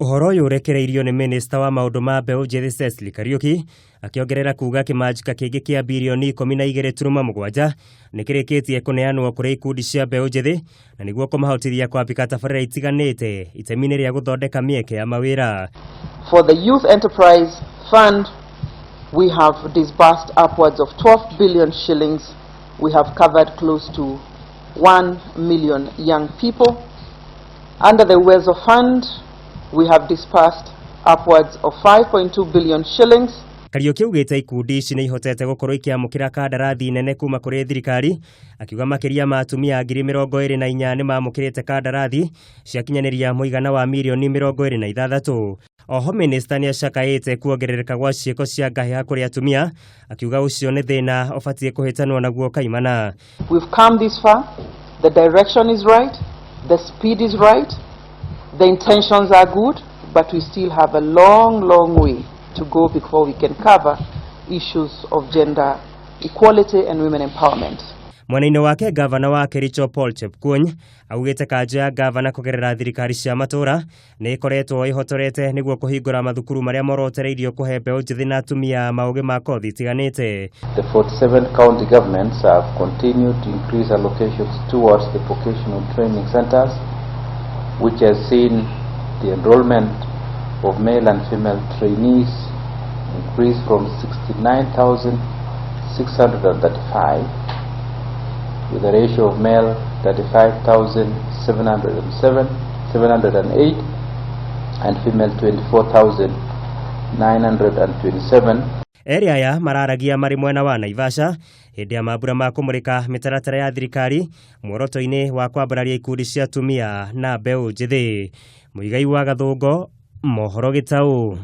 Ũhoro ũyũ ũrekereirio nĩ minista wa maũndũ ma mbeũ njĩthĩ Cecily Kariuki, akĩongerera kuga kĩmanjĩka kĩngĩ kĩa birioni 12.7 nĩ kĩrĩkĩtie kũneanwo kũrĩ ikundi cia mbeũ njĩthĩ na nĩguo kũmahotithia kwambĩka tabarĩra itiganĩte itemi-inĩ rĩa gũthondeka mĩeke ya mawĩra. For the Youth Enterprise Fund, we have disbursed upwards of 12 billion shillings. We have covered close to 1 million young people. Under the Uwezo Fund, we have disbursed upwards of 5.2 billion shillings. Kariuki augĩte ikundi ici nĩ ihotete gũkorwo ikĩamũkĩra kandarathi nene kuma kũrĩ thirikari, akiuga makĩria ma atumia 24,000 nĩ mamũkĩrĩte kandarathi ciakinyanĩria mũigana wa mirioni 26. Oho minista nĩ acakaĩte kuongerereka gwa ciĩko cia ngahĩha kũrĩ atumia, akiuga ũcio nĩ thĩna ũbatiĩ kũhĩtanwo naguo kaimana. We've come this far. The direction is right. The speed is right. The intentions are good, but we still have a long, long way to go before we can cover issues of gender equality and women empowerment. Mwena-inĩ wake, gavana wa Kericho Paul Chepkuony augĩte kanjũ ya gavana kũgerera thirikari cia matũra nĩ ĩkoretwo ĩhotorete nĩguo kũhingũra mathukuru marĩa morotereirio kũhe mbeũ njĩthĩ na atumia maũgĩ ma kothi itiganĩte. The 47 county governments have continued to increase allocations towards the vocational training centers, which has seen the enrollment of male and female trainees increase from 69,635 with a ratio of male 35,707, 708 and female 24,927. Erĩ aya mararagia marĩ mwena wa Naivasha hĩndĩ ya mambura ma kũmũrĩka mĩtaratara ya thirikari muoroto-inĩ wa kwambararia ikundi cia atumia na mbeũ njĩthĩ. Mũigai wa Gathũngo, Mohoro Gĩtaũ.